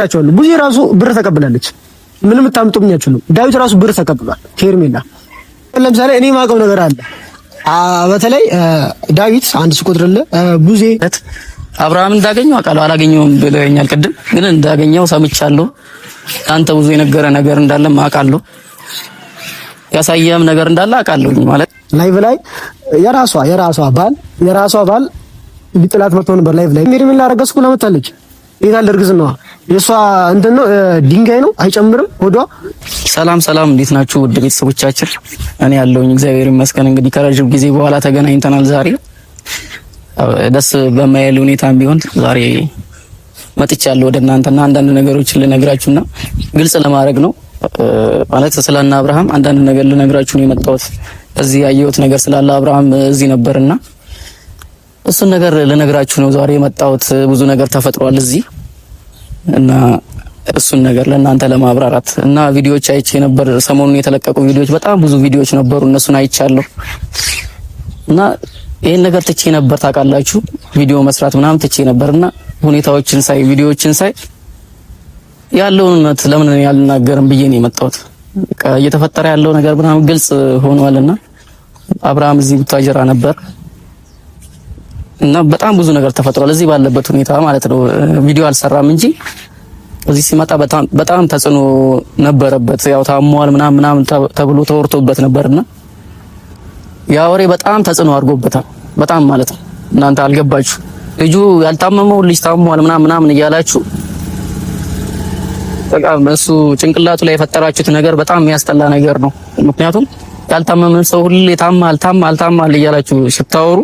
ያቸዋለሁ። ብዙ የራሱ ብር ተቀብላለች። ምንም ታምጡብኛችሁ ነው። ዳዊት ራሱ ብር ተቀብሏል ከሄርሜላ። ለምሳሌ እኔ የማውቀው ነገር አለ። በተለይ ዳዊት አንድ ስቆጥርልህ ቡዜ አብርሃም እንዳገኘው አውቃለሁ። አላገኘውም ብለኸኛል ቅድም፣ ግን እንዳገኘው ሰምቻለሁ። አንተ ብዙ የነገረ ነገር እንዳለም አውቃለሁ። ያሳየህም ነገር እንዳለ አውቃለሁ። ማለት ላይቭ ላይ የራሷ ባል ሊጥላት መጥቶ ነበር። ላይቭ ላይ ሄርሜላ አረገዝኩ ብላ መጣለች። የት አለ እርግዝናዋ? የእሷ እንትን ነው፣ ድንጋይ ነው፣ አይጨምርም ሆዷ። ሰላም ሰላም፣ እንዴት ናችሁ ውድ ቤተሰቦቻችን? እኔ ያለሁኝ እግዚአብሔር ይመስገን። እንግዲህ ከረጅም ጊዜ በኋላ ተገናኝተናል ዛሬ ደስ በማይል ሁኔታም ቢሆን ዛሬ መጥቻለሁ ወደ እናንተና አንዳንድ ነገሮችን ልነግራችሁና ግልጽ ለማድረግ ነው። ማለት ስለና አብርሃም አንዳንድ ነገር ልነግራችሁ ነው የመጣሁት። እዚህ ያየሁት ነገር ስላለ አብርሃም እዚህ ነበርና እሱን ነገር ልነግራችሁ ነው ዛሬ የመጣሁት። ብዙ ነገር ተፈጥሯል እዚህ እና እሱን ነገር ለእናንተ ለማብራራት እና ቪዲዮዎች አይቼ ነበር። ሰሞኑን የተለቀቁ ቪዲዮዎች በጣም ብዙ ቪዲዮዎች ነበሩ፣ እነሱን አይቻለሁ እና ይሄን ነገር ትቼ ነበር ታውቃላችሁ፣ ቪዲዮ መስራት ምናምን ትቼ ነበርና ሁኔታዎችን ሳይ፣ ቪዲዮዎችን ሳይ ያለውን እውነት ለምን ያልናገርም ብዬ ነው የመጣሁት። በቃ እየተፈጠረ ያለው ነገር ምናምን ግልጽ ሆኗልና አብርሃም እዚህ ቡታጀራ ነበር እና በጣም ብዙ ነገር ተፈጥሯል እዚህ ባለበት ሁኔታ ማለት ነው። ቪዲዮ አልሰራም እንጂ እዚህ ሲመጣ በጣም በጣም ተጽዕኖ ነበረበት። ያው ታሟል ምናምን ምናምን ተብሎ ተወርቶበት ነበርና ያ ወሬ በጣም ተጽዕኖ አድርጎበታል። በጣም ማለት ነው። እናንተ አልገባችሁ። ልጁ ያልታመመው ልጅ ታሟል ምናምን ምናምን እያላችሁ በጣም እሱ ጭንቅላቱ ላይ የፈጠራችሁት ነገር በጣም የሚያስጠላ ነገር ነው። ምክንያቱም ያልታመመን ሰው ሁሌ ታማል ታማል ታማል እያላችሁ ስታወሩ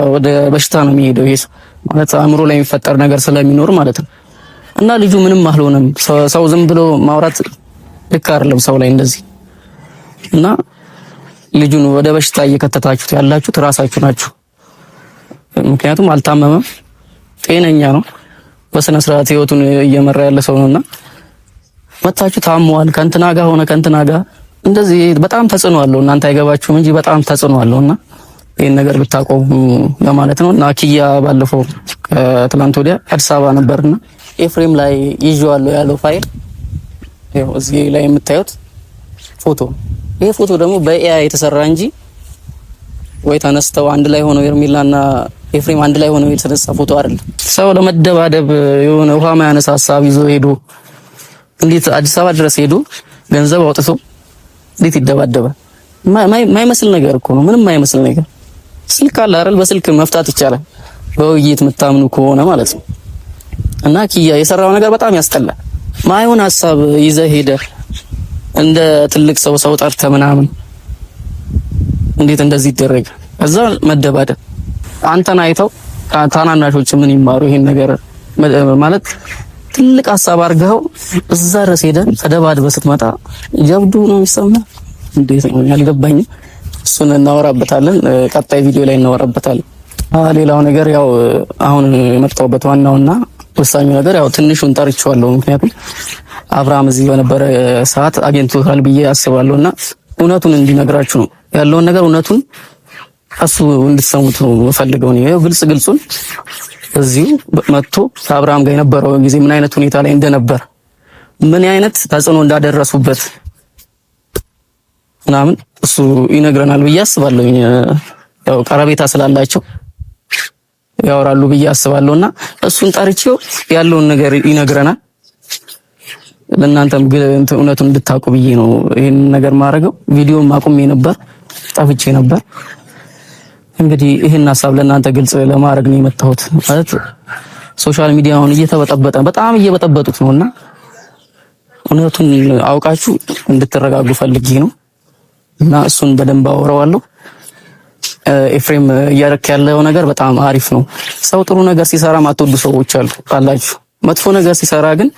ወደ በሽታ ነው የሚሄደው። ይሄ ሰው ማለት አእምሮ ላይ የሚፈጠር ነገር ስለሚኖር ማለት ነው። እና ልጁ ምንም አልሆነም። ሰው ዝም ብሎ ማውራት ልክ አይደለም ሰው ላይ እንደዚህ። እና ልጁን ወደ በሽታ እየከተታችሁት ያላችሁት ራሳችሁ ናችሁ። ምክንያቱም አልታመመም፣ ጤነኛ ነው፣ በስነ ስርዓት ህይወቱን እየመራ ያለ ሰው ነውና መታችሁ ታሟል ከእንትና ጋር ሆነ ከእንትና ጋር እንደዚህ በጣም ተጽዕኖ አለው። እናንተ አይገባችሁም እንጂ በጣም ተጽዕኖ አለውና ይሄን ነገር ብታቆሙ ለማለት ነው። እና ኪያ ባለፈው ከትላንት ወዲያ አዲስ አበባ ነበርና ኤፍሬም ላይ ይዤዋለሁ ያለው ፋይል ይኸው እዚህ ላይ የምታዩት ፎቶ፣ ይሄ ፎቶ ደግሞ በ AI የተሰራ እንጂ ወይ ተነስተው አንድ ላይ ሆነው ሄርሜላና ኤፍሬም አንድ ላይ ሆነው የተነሳ ፎቶ አይደለም። ሰው ለመደባደብ የሆነ ውሃ ማያነሳ ሀሳብ ይዞ ሄዶ እንዴት አዲስ አበባ ድረስ ሄዶ ገንዘብ አውጥቶ እንዴት ይደባደባል? ማይመስል ነገር እኮ ነው። ምንም ማይመስል ነገር። ስልክ አለ አይደል? በስልክ መፍታት ይቻላል፣ በውይይት የምታምኑ ከሆነ ማለት ነው። እና ኪያ የሰራው ነገር በጣም ያስጠላል። ማይሆን ሀሳብ ይዘህ ሄደህ እንደ ትልቅ ሰው ሰው ጠርተህ ምናምን እንዴት እንደዚህ ይደረግ? እዛ መደባደብ አንተን አይተው ታናናሾች ምን ይማሩ? ይሄን ነገር ማለት ትልቅ ሀሳብ አድርገው እዛ ድረስ ሄደህ ተደባድበህ ስትመጣ ጀብዱ ነው የሚሰማ። እንዴት ነው ያልገባኝም። እሱን እናወራበታለን፣ ቀጣይ ቪዲዮ ላይ እናወራበታለን። ሌላው ነገር ያው አሁን የመጣሁበት ዋናውና ወሳኙ ነገር ያው ትንሹን ጠርቼዋለሁ። ምክንያቱም አብርሃም እዚህ በነበረ ሰዓት አግኝቶታል ብዬ አስባለሁና እውነቱን እንዲነግራችሁ ነው፣ ያለውን ነገር እውነቱን እሱ እንድትሰሙት ነው የምፈልገው። ነው ግልጽ ግልጹን እዚሁ መጥቶ ከአብርሃም ጋር የነበረው ጊዜ ምን አይነት ሁኔታ ላይ እንደነበር፣ ምን አይነት ተጽዕኖ እንዳደረሱበት ምናምን እሱ ይነግረናል ብዬ አስባለሁ። ያው ቀረቤታ ስላላቸው ያወራሉ ብዬ አስባለሁና እሱን ጠርቼው ያለውን ነገር ይነግረናል። ለእናንተም እውነቱን እንድታውቁ ብዬ ነው ይሄን ነገር ማድረገው። ቪዲዮም አቁሜ ነበር፣ ጠፍቼ ነበር። እንግዲህ ይሄን ሀሳብ ለእናንተ ግልጽ ለማድረግ ነው የመጣሁት። ማለት social media ውን እየተበጠበጠ በጣም እየበጠበጡት ነውና እውነቱን አውቃችሁ እንድትረጋጉ ፈልጌ ነው እና እሱን በደንብ አወራዋለሁ። ኤፍሬም እያደረክ ያለው ነገር በጣም አሪፍ ነው። ሰው ጥሩ ነገር ሲሰራ ማትወዱ ሰዎች አሉ አላችሁ። መጥፎ ነገር ሲሰራ ግን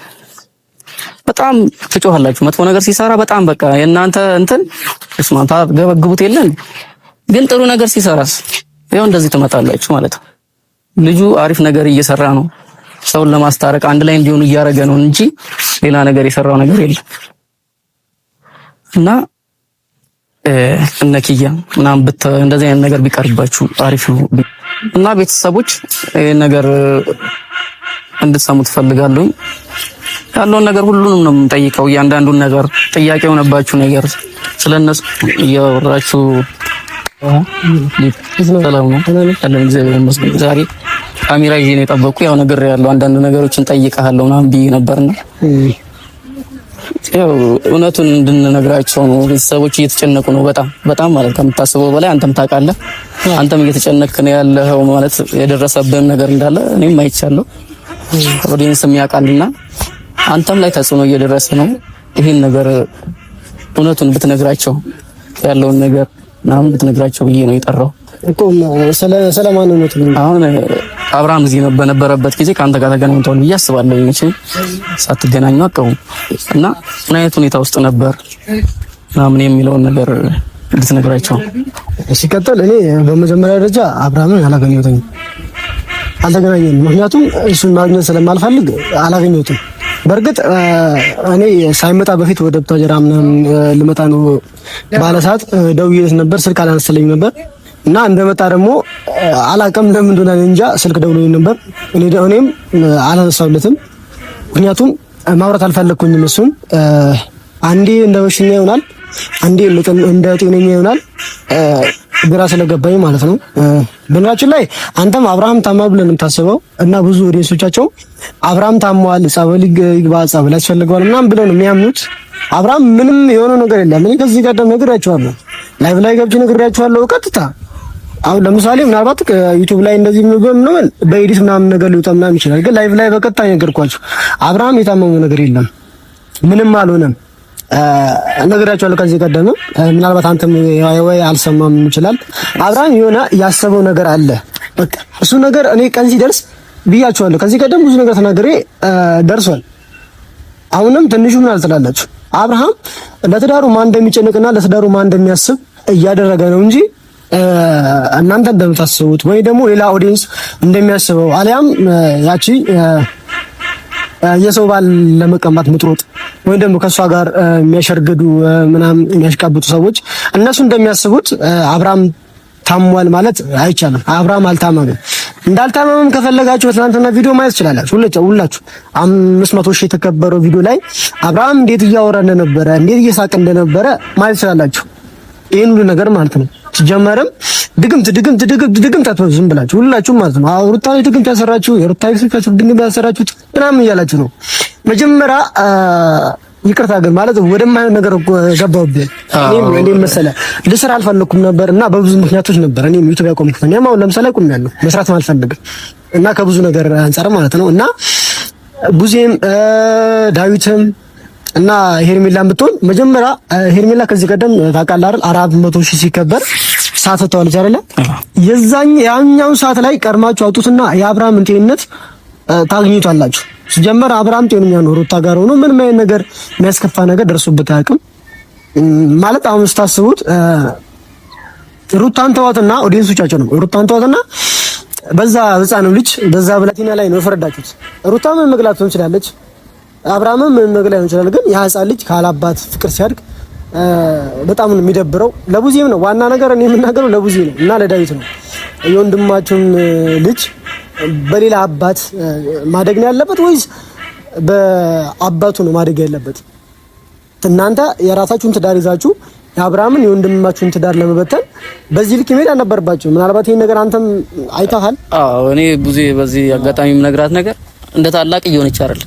በጣም ትጮሃላችሁ። መጥፎ ነገር ሲሰራ በጣም በቃ የእናንተ እንትን እስማ ታገበግቡት የለን፣ ግን ጥሩ ነገር ሲሰራስ ያው እንደዚህ ትመጣላችሁ ማለት ነው። ልጁ አሪፍ ነገር እየሰራ ነው። ሰውን ለማስታረቅ አንድ ላይ እንዲሆኑ እያደረገ ነው እንጂ ሌላ ነገር የሰራው ነገር የለም። እና እነ ኪያ ምናምን እንደዚህ አይነት ነገር ቢቀርባችሁ አሪፍ ነው። እና ቤተሰቦች ይሄን ነገር እንድትሰሙ ትፈልጋለሁ። ያለውን ነገር ሁሉንም ነው የምንጠይቀው። እያንዳንዱን ነገር ጥያቄ የሆነባችሁ ነገር ስለነሱ እያወራችሁ ሰላም ነው አለን። እግዚአብሔር ይመስገን። ዛሬ ካሜራ ይዤ ነው የጠበቅኩ። ያው ነገር ያለው አንዳንድ ነገሮችን ጠይቀሃለሁ ምናምን ብዬ ነበርና ያው እውነቱን እንድንነግራቸው ነው። ቤተሰቦች እየተጨነቁ ነው በጣም በጣም ማለት ከምታስበው በላይ። አንተም ታውቃለህ፣ አንተም እየተጨነቅክ ነው ያለኸው። ማለት የደረሰብህም ነገር እንዳለ እኔም አይቻለሁ፣ audience ም ያውቃልና አንተም ላይ ተጽዕኖ እየደረሰ ነው። ይሄን ነገር እውነቱን ብትነግራቸው ያለውን ነገር ምናምን ብትነግራቸው ብዬ ነው የጠራው እኮ። ስለ ማንነቱ አሁን አብርሃም እዚህ በነበረበት ጊዜ ከአንተ ጋር ተገናኝተዋል ብዬ አስባለሁ። መቼም ሳትገናኙ አቀቡ እና ምን አይነት ሁኔታ ውስጥ ነበር ምናምን የሚለውን ነገር እንድትነግራቸው። ሲቀጥል እኔ በመጀመሪያ ደረጃ አብርሃምን አላገኘሁትም፣ አልተገናኘንም። ምክንያቱም እሱን ማግኘት ስለማልፈልግ አላገኘሁትም። በእርግጥ እኔ ሳይመጣ በፊት ወደ ቡታጀራ ምናምን ልመጣ ነው ባለ ሰዓት ደውዬለት ነበር፣ ስልክ አላነሳልኝም ነበር እና እንደመጣ ደግሞ አላውቅም ለምን እንደሆነ እንጃ ስልክ ደውሎልኝ ነበር። እኔም አላነሳሁለትም፣ ምክንያቱም ማውራት አልፈለግኩኝም። እሱን አንዴ እንደ በሽተኛ ይሆናል፣ አንዴ እንደ ጤነኛ ይሆናል። ግራ ስለገባኝ ማለት ነው። በነገራችን ላይ አንተም አብርሃም ታማ ብለን የምታስበው እና ብዙ audience ኦቻቸው አብርሃም ታሟል፣ ጸበል ይግባ፣ ጸበል ያስፈልገዋል ምናምን ብለው ነው የሚያምኑት። አብርሃም ምንም የሆነ ነገር የለም። እኔ ከዚህ ቀደም ነግሬያቸዋለሁ፣ live ላይ ገብቼ ነግሬያቸዋለሁ። ቀጥታ አሁን ለምሳሌ ምናልባት ዩቲዩብ ላይ እንደዚህ ምናምን በ edit ምናምን ነገር ሊወጣ ምናምን ይችላል፣ ግን live ላይ በቀጥታ ነገርኳቸው። አብርሃም የታመመው ነገር የለም፣ ምንም አልሆነም። ነግራቸዋለሁ ከዚህ ቀደም። ምናልባት አንተም ወይ አልሰማም ይችላል። አብርሃም የሆነ ያሰበው ነገር አለ። በቃ እሱ ነገር እኔ ቀን ሲደርስ ብያቸዋለሁ። ከዚህ ቀደም ብዙ ነገር ተናግሬ ደርሷል። አሁንም ትንሹ ምን አልትላላችሁ፣ አብርሃም ለትዳሩ ማን እንደሚጨንቅና ለትዳሩ ማን እንደሚያስብ እያደረገ ነው እንጂ እናንተ እንደምታስቡት ወይ ደግሞ ሌላ audience እንደሚያስበው አሊያም ያቺ የሰው ባል ለመቀማት ምትሮጥ ወይም ደግሞ ከእሷ ጋር የሚያሸርግዱ ምናምን የሚያሽቃብጡ ሰዎች እነሱ እንደሚያስቡት አብርሃም ታሟል ማለት አይቻልም። አብርሃም አልታመመም። እንዳልታመመም ከፈለጋችሁ በትናንትና ቪዲዮ ማየት ትችላላችሁ። ሁላችሁ 500,000 የተከበረው ቪዲዮ ላይ አብርሃም እንዴት እያወራ እንደነበረ እንዴት እየሳቀ እንደነበረ ማየት ትችላላችሁ። ይህን ሁሉ ነገር ማለት ነው። ሲጀመርም ድግምት ድግምት ድግምት ድግምት አትበሉ፣ ዝም ብላችሁ ሁላችሁም ማለት ነው። አዎ ሩታ ላይ ድግምት ያሰራችሁ የሩታ ድግምት ያሰራችሁት ምናምን እያላችሁ ነው። መጀመሪያ ይቅርታ ግን ማለት ወደማይሆን ነገር ገባሁብህ። እኔም መሰለህ ልስራ አልፈለኩም ነበር እና በብዙ ምክንያቶች ነበር እኔም ዩቲዩብ ያቆምኩት። እኔም አሁን ለምሳሌ አቁሜያለሁ፣ መስራት አልፈልግም እና ከብዙ ነገር አንጻር ማለት ነው እና ቡዜም ዳዊትም እና ሄርሜላን ብትሆን መጀመሪያ ሄርሜላ ከዚህ ቀደም ታውቃለህ አይደል 400,000 ሲከበር ሰዓት ተዋለች አይደለ? የዛኝ ያኛውን ሰዓት ላይ ቀድማችሁ አውጡትና የአብርሃምን ጤንነት ታግኙታላችሁ። ሲጀመር አብርሃም ጤነኛ ነው። ሩታ ጋር ሆኖ ምንም አይነት ነገር የሚያስከፋ ነገር ደርሶበት አያውቅም። ማለት አሁን ስታስቡት ሩታን ተዋትና audience ኦቻቸው ነው ሩታን ተዋትና በዛ ህፃኑ ልጅ በዛ ብላቴና ላይ ነው የፈረዳችሁት። ሩታ ምን መግላት ትችላለች፣ አብርሃምም ምን መግላት ይችላል። ግን ያ ህፃን ልጅ ካላባት ፍቅር ሲያድግ በጣም ነው የሚደብረው። ለቡዜም ነው ዋና ነገር እኔ የምናገረው ለቡዜ ነው እና ለዳዊት ነው። የወንድማችሁን ልጅ በሌላ አባት ማደግ ነው ያለበት ወይስ በአባቱ ነው ማደግ ያለበት? እናንተ የራሳችሁን ትዳር ይዛችሁ የአብርሃምን የወንድማችሁን ትዳር ለመበተን በዚህ ልክ መሄድ አልነበረባችሁ። ምናልባት ይሄን ነገር አንተም አይተሃል። አዎ እኔ ቡዜ በዚህ አጋጣሚ የምነግራት ነገር እንደ ታላቅ እየሆነች አይደል?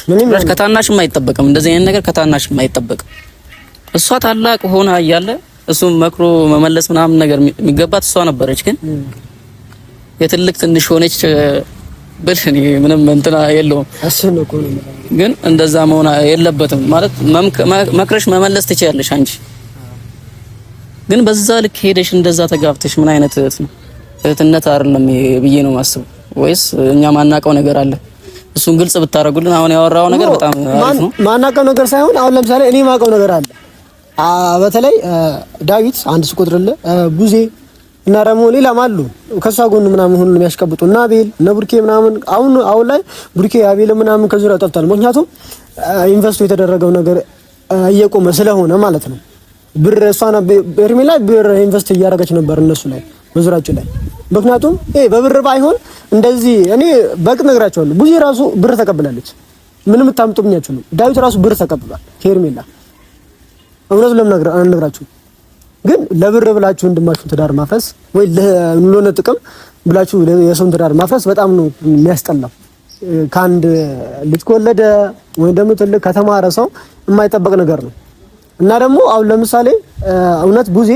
ምንም ከታናሽም አይጠበቅም እንደዚህ አይነት ነገር ከታናሽም አይጠበቅም። እሷ ታላቅ ሆና እያለ እሱም መክሮ መመለስ ምናምን ነገር የሚገባት እሷ ነበረች። ግን የትልቅ ትንሽ ሆነች ብል እኔ ምንም እንትና የለውም። ግን እንደዛ መሆን የለበትም ማለት መክረሽ መመለስ ትችያለሽ አንቺ። ግን በዛ ልክ ሄደሽ እንደዛ ተጋብተሽ ምን አይነት እህት ነው? እህትነት አይደለም ብዬ ነው የማስበው። ወይስ እኛ ማናውቀው ነገር አለ? እሱን ግልጽ ብታደርጉልን። አሁን ያወራው ነገር በጣም አሪፍ ነው። ማናውቀው ነገር ሳይሆን አሁን ለምሳሌ እኔ ማውቀው ነገር አለ። በተለይ ዳዊት አንድ ስቆጥርልህ ቡዜ እና ደግሞ ሌላም አሉ ከሷ ጎን ምናምን ሁሉ የሚያሽቀብጡ እና አቤል እነ ቡርኬ ምናምን አሁን አሁን ላይ ቡርኬ አቤል ምናምን ከዙሪያው ጠፍቷል። ምክንያቱም invest ኡ የተደረገው ነገር እየቆመ ስለሆነ ማለት ነው። ብር እሷና ሄርሜላ ብር invest እያደረገች ነበር እነሱ ላይ በዙሪያቸው ላይ ምክንያቱም ይሄ በብር ባይሆን እንደዚህ እኔ በቅ ነግራቸዋለሁ። ብዙ ራሱ ብር ተቀብላለች። ምንም ታምጡብኛችሁ ነው። ዳዊት ራሱ ብር ተቀብሏል ከሄርሜላ። እውነቱን ለምን አልነግራችሁም? ግን ለብር ብላችሁ ወንድማችሁን ትዳር ማፍረስ ወይ ለሆነ ጥቅም ብላችሁ የሰውን ትዳር ማፍረስ በጣም ነው የሚያስጠላው። ከአንድ ልጅ ከወለደ ወይም ደግሞ ትልቅ ከተማረ ሰው የማይጠበቅ ነገር ነው። እና ደግሞ አሁን ለምሳሌ እውነት ቡዜ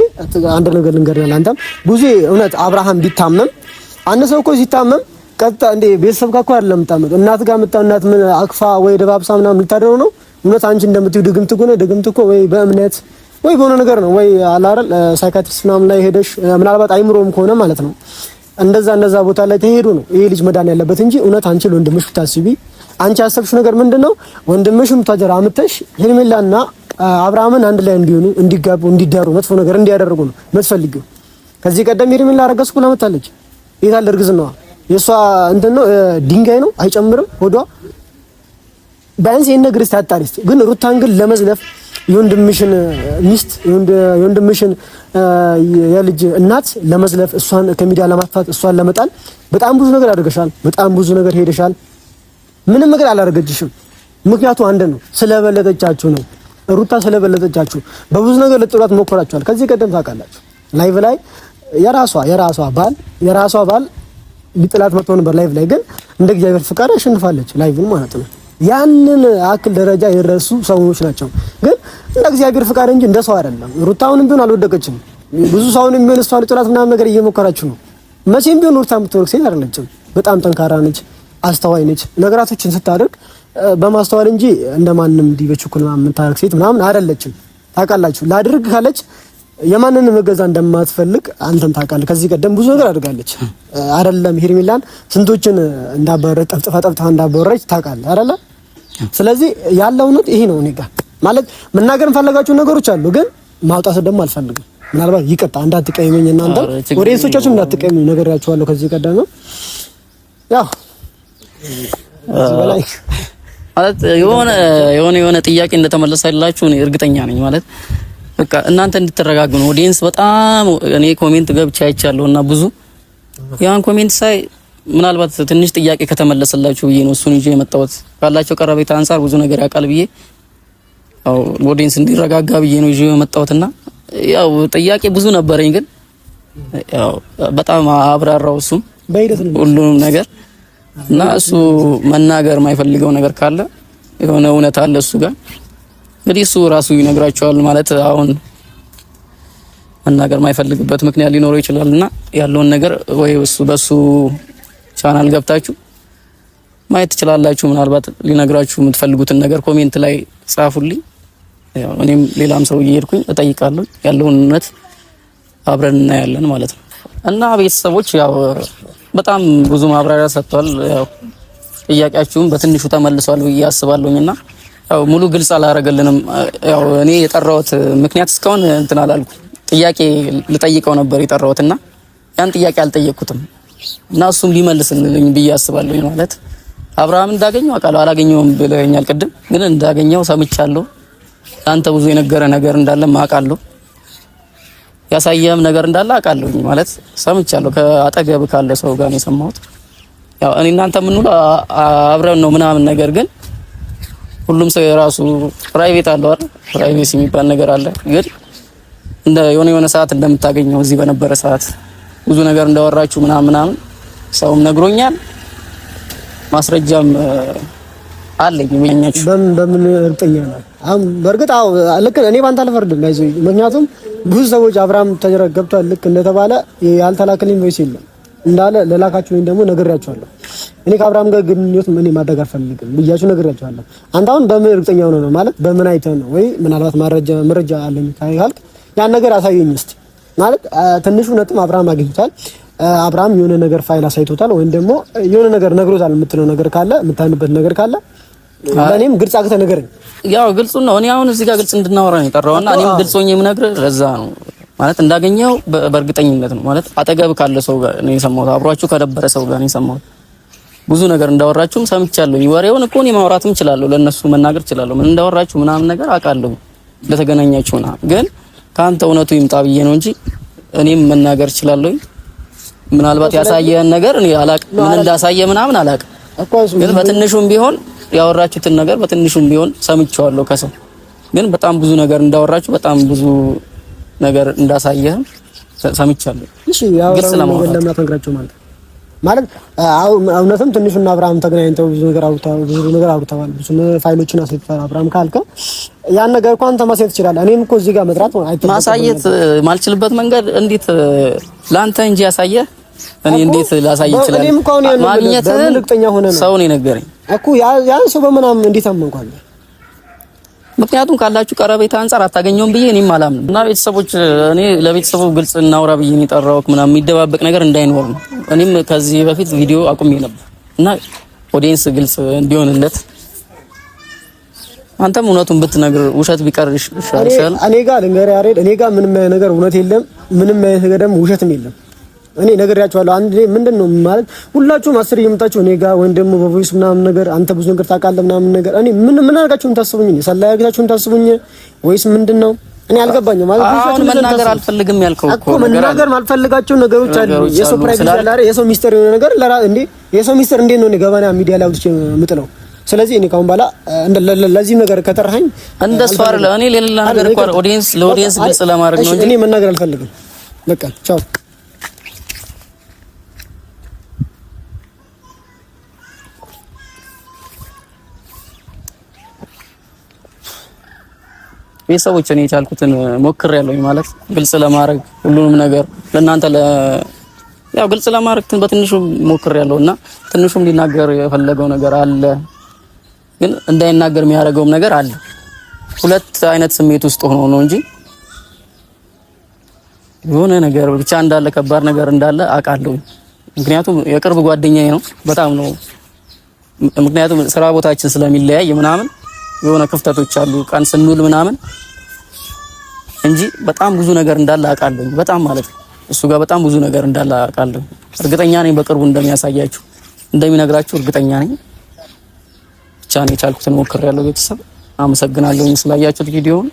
አንድ ነገር ልንገርህ፣ አንተም ቡዜ እውነት አብርሃም ቢታመም አንድ ሰው እኮ ሲታመም ቀጥታ እንዴ ቤተሰብ ጋር እኮ አይደለም የምታመጣው፣ እናት ጋር መጣ እናት ምን አቅፋ ወይ ደባብሳ ምናምን ልታደረው ነው። እውነት አንቺ እንደምትይው ድግምት እኮ ነው። ድግምት እኮ ወይ በእምነት ወይ በሆነ ነገር ነው ወይ አላረል psychiatrist ምናምን ላይ ሄደሽ ምናልባት አይምሮም ከሆነ ማለት ነው እንደዛ እንደዛ ቦታ ላይ ተሄዱ ነው ይሄ ልጅ መዳን ያለበት እንጂ እውነት አንቺ ለወንድምሽ ብታስቢ አንቺ ያሰብሽው ነገር ምንድነው? ወንድምሽም ታጀራ አምጥተሽ ሄርሜላና አብርሃምን አንድ ላይ እንዲሆኑ እንዲጋቡ፣ እንዲዳሩ መጥፎ ነገር እንዲያደርጉ ነው የምትፈልጊው። ከዚህ ቀደም ሄርሜላ አረገዝኩ ብላ መጣለች። የታለ እርግዝናዋ? የእሷ እንትን ነው ድንጋይ ነው አይጨምርም ሆዷ። ቢያንስ ይሄን ነገር እስቲ አጣሪ እስቲ። ግን ሩታን ግን ለመዝለፍ የወንድምሽን ሚስት የወንድምሽን የልጅ እናት ለመዝለፍ እሷን ከሚዲያ ለማጥፋት እሷን ለመጣል በጣም ብዙ ነገር አድርገሻል። በጣም ብዙ ነገር ሄደሻል። ምንም ነገር አላደረገችሽም። ምክንያቱ አንድ ነው፣ ስለበለጠቻችሁ ነው። ሩታ ስለበለጠቻችሁ በብዙ ነገር ልጥሏት ሞክራችኋል። ከዚህ ቀደም ታውቃላችሁ፣ live ላይ የራሷ የራሷ ባል የራሷ ባል ሊጥላት መጥቶ ነበር live ላይ ግን እንደ እግዚአብሔር ፍቃድ አሸንፋለች፣ live ን ማለት ነው። ያንን አክል ደረጃ የደረሱ ሰዎች ናቸው። ግን እንደ እግዚአብሔር ፍቃድ እንጂ እንደ ሰው አይደለም። ሩታውንም ቢሆን አልወደቀችም። ብዙ ሰውንም ቢሆን እሷን ልጥላት ምናምን ነገር እየሞከራችሁ ነው። መቼም ቢሆን ሩታ የምትወርቅ ሴት አይደለችም። በጣም ጠንካራ ነች፣ አስተዋይ ነች። ነገራቶችን ስታደርግ በማስተዋል እንጂ እንደማንም እንዲህ በችኩል ምናምን የምታደርግ ሴት ምናምን አይደለችም። ታውቃላችሁ፣ ላድርግ ካለች የማንንም እገዛ እንደማትፈልግ አንተም ታውቃለህ። ከዚህ ቀደም ብዙ ነገር አድርጋለች አይደለም? ሄርሜላን ስንቶችን እንዳባረረች ጠፍጥፋ ጠፍጥፋ እንዳባረረች ታውቃለህ አይደለ? ስለዚህ ያለው እውነት ይሄ ነው። እኔ ጋር ማለት መናገር እንፈልጋቸው ነገሮች አሉ፣ ግን ማውጣት ደግሞ አልፈልግም። ምናልባት ይቅርታ እንዳትቀይመኝ፣ እናንተ audience ኦቻችሁ እንዳትቀይሙኝ ነግሬያችኋለሁ ከዚህ ቀደም ያው በላይ ማለት የሆነ የሆነ የሆነ ጥያቄ እንደተመለሰላችሁ እኔ እርግጠኛ ነኝ። ማለት በቃ እናንተ እንድትረጋጉ ነው። audience በጣም እኔ comment ገብቼ አይቻለሁ እና ብዙ ያን comment ሳይ ምናልባት ትንሽ ጥያቄ ከተመለሰላችሁ ብዬ ነው እሱን ይዤ የመጣሁት። ካላቸው ቀረቤታ አንጻር ብዙ ነገር ያውቃል ብዬ ያው audience እንዲረጋጋ ብዬ ነው ይዤ የመጣሁትና ያው ጥያቄ ብዙ ነበረኝ፣ ግን ያው በጣም አብራራው እሱም ሁሉንም ነገር እና እሱ መናገር የማይፈልገው ነገር ካለ የሆነ እውነት አለ እሱ ጋር እንግዲህ እሱ ራሱ ይነግራቸዋል። ማለት አሁን መናገር የማይፈልግበት ምክንያት ሊኖረው ይችላል እና ያለውን ነገር ወይ እሱ በሱ ቻናል ገብታችሁ ማየት ትችላላችሁ። ምናልባት ሊነግራችሁ የምትፈልጉትን ነገር comment ላይ ጻፉልኝ። ያው እኔም ሌላም ሰው እየሄድኩኝ እጠይቃለሁ። ያለውን እውነት አብረን እናያለን ማለት ነው እና ቤተሰቦች ያው በጣም ብዙ ማብራሪያ ሰጥቷል። ያው ጥያቄያችሁም በትንሹ ተመልሷል ብዬ አስባለሁኝና ያው ሙሉ ግልጽ አላረገልንም። ያው እኔ የጠራሁት ምክንያት እስካሁን እንትን አላልኩም። ጥያቄ ልጠይቀው ነበር የጠራሁትና ያን ጥያቄ አልጠየቅኩትም እና እሱም ሊመልስልኝ ብዬ አስባለሁኝ። ማለት አብርሃም እንዳገኘው አውቃለሁ፣ አላገኘውም ብለኸኛል ቅድም፣ ግን እንዳገኘው ሰምቻለሁ። አንተ ብዙ የነገረ ነገር እንዳለ አውቃለሁ። ያሳየህም ነገር እንዳለ አውቃለሁኝ። ማለት ሰምቻለሁ፣ ከአጠገብ ካለ ሰው ጋር ነው የሰማሁት። ያው እኔ እናንተ የምንውለው አብረን ነው ምናምን፣ ነገር ግን ሁሉም ሰው የራሱ private አለው አይደል? privacy የሚባል ነገር አለ። ግን እንደ የሆነ የሆነ ሰዓት እንደምታገኘው እዚህ በነበረ ሰዓት ብዙ ነገር እንዳወራችሁ ምናምን ምናምን ሰውም ነግሮኛል፣ ማስረጃም አለኝ። የሚኛችሁ በምን በምን እርግጠኛ ነው? አሁን በእርግጥ አዎ ልክ እኔ ባንተ አልፈርድም። አይዞህ፣ ምክንያቱም ብዙ ሰዎች አብርሃም ገብቷል ልክ እንደተባለ ያልተላከልኝ voice የለም እንዳለ ለላካችሁ ወይም ደግሞ ነግሬያችኋለሁ። እኔ ከአብርሃም ጋር ግንኙነት ምን ማድረግ አልፈልግም ብያችሁ ነግሬያችኋለሁ። አንተ አሁን በምን እርግጠኛ ሆነህ ነው ማለት በምን አይተህ ነው ወይ ምናልባት መረጃ አለኝ ካልክ ያን ነገር አሳየኝ እስቲ። ማለት ትንሹ ነጥብ አብርሃም አግኝቷል። አብርሃም የሆነ ነገር ፋይል አሳይቶታል ወይም ደግሞ የሆነ ነገር ነግሮታል የምትለው ነገር ካለ የምታምንበት ነገር ካለ ለእኔም ግልጽ አግተህ ንገረኝ። ያው ግልጹን ነው። እኔ አሁን እዚህ ጋር ግልጽ እንድናወራ ነው የጠራውና እኔም ግልጽ ሆኜ የምነግርህ ለዛ ነው። ማለት እንዳገኘው በእርግጠኝነት ነው። ማለት አጠገብ ካለ ሰው ጋር ነው የሰማሁት፣ አብሯችሁ ከነበረ ሰው ጋር ነው የሰማሁት። ብዙ ነገር እንዳወራችሁም ሰምቻለሁ። ወሬውን እኮ እኔ ማውራትም እችላለሁ፣ ለእነሱ መናገር እችላለሁ። ምን እንዳወራችሁ ምናምን ነገር አውቃለሁ፣ እንደተገናኛችሁ ምናምን። ግን ከአንተ እውነቱ ይምጣ ብዬ ነው እንጂ እኔም መናገር እችላለሁ። ምናልባት ያሳየህን ነገር እኔ አላቅም፣ ምን እንዳሳየ ምናምን አላቅም። ግን በትንሹም ቢሆን ያወራችሁትን ነገር በትንሹም ቢሆን ሰምቼዋለሁ ከሰው። ግን በጣም ብዙ ነገር እንዳወራችሁ በጣም ብዙ ነገር እንዳሳየህም ሰምቻለሁ። እሺ ያወራው ነገር ለምን አትነግራቸውም? ማለት ማለት እውነትም ትንሹና አብርሃም ተገናኝተው ብዙ ነገር አውርተዋል፣ ብዙ ነገር አውርተዋል፣ ብዙ ፋይሎችን አሳይተዋል። አብርሃም ካልከ ያን ነገር እኮ አንተ ማሳየት ትችላለህ። እኔም እኮ እዚህ ጋር መጥራት ማሳየት ማልችልበት መንገድ እንዴት ለአንተ እንጂ ያሳየህ እኔ እንዴት ላሳይ ይችላል? እኔም እኮ አሁን ያን ማግኘትህን ሰው ነው የነገረኝ እኮ ያን ሰው በምናምን እንዴት አመንኳለሁ? ምክንያቱም ካላችሁ ቀረቤታ አንጻር አታገኘውም ብዬ እኔም አላምንም። እና ቤተሰቦች እኔ ለቤተሰቡ ግልጽ እናውራ ብዬ ነው የጠራሁት፣ ምናምን የሚደባበቅ ነገር እንዳይኖር ነው። እኔም ከዚህ በፊት ቪዲዮ አቁሜ ነበር እና audience ግልጽ እንዲሆንለት አንተም እውነቱን ብትነግር ውሸት ቢቀር ይሻላል። እኔ ጋር ልንገርህ ያሬድ፣ እኔ ጋር ምንም አይነት ነገር እውነት የለም፣ ምንም አይነት ነገር ደግሞ ውሸትም የለም። እኔ ነግሬያቸዋለሁ። አንድ ምንድን ነው ማለት ሁላችሁም አስር እየመጣችሁ እኔ ጋር ወይም ደግሞ በ voice ምናምን ነገር አንተ ብዙ ነገር ታውቃለህ ምናምን ነገር እኔ ምን ምን አድርጋችሁ የምታስቡኝ? ሰላይ አድርጋችሁ የምታስቡኝ ወይስ ምንድን ነው? እኔ አልገባኝም። ማለት አሁን መናገር አልፈልግም ያልከው እኮ መናገር ማልፈልጋቸው ነገሮች አሉ። የሰው privacy አለ አይደል? የሰው ሚስጥር የሆነ ነገር ለራ እንዴ የሰው ሚስጥር እንዴት ነው እኔ ገባና ሚዲያ ላይ አውጥቼ የምጥለው? ስለዚህ እኔ ካሁን በኋላ ለዚህም ነገር ከጠራኸኝ እንደሱ አይደለም። እኔ ሌላ ነገር እኮ audience ለ audience ግልጽ ለማድረግ ነው እንጂ እኔ መናገር አልፈልግም። በቃ ቻው። ቤተሰቦች እኔ የቻልኩትን ሞክሬያለሁኝ፣ ማለት ግልጽ ለማድረግ ሁሉንም ነገር ለእናንተ ያው ግልጽ ለማድረግ በትንሹ ሞክሬያለሁ እና ትንሹም ሊናገር የፈለገው ነገር አለ፣ ግን እንዳይናገር የሚያደርገውም ነገር አለ። ሁለት አይነት ስሜት ውስጥ ሆኖ ነው እንጂ የሆነ ነገር ብቻ እንዳለ ከባድ ነገር እንዳለ አውቃለሁ። ምክንያቱም የቅርብ ጓደኛዬ ነው በጣም ነው። ምክንያቱም ስራ ቦታችን ስለሚለያይ ምናምን የሆነ ክፍተቶች አሉ ቀን ስንውል ምናምን እንጂ በጣም ብዙ ነገር እንዳለ አውቃለሁ። በጣም ማለት ነው እሱ ጋር በጣም ብዙ ነገር እንዳለ አውቃለሁ። እርግጠኛ ነኝ በቅርቡ እንደሚያሳያችሁ እንደሚነግራችሁ እርግጠኛ ነኝ። ብቻ ነው የቻልኩትን ሞክሬያለሁ። ቤተሰብ አመሰግናለሁ ስላያችሁት ቪዲዮውን።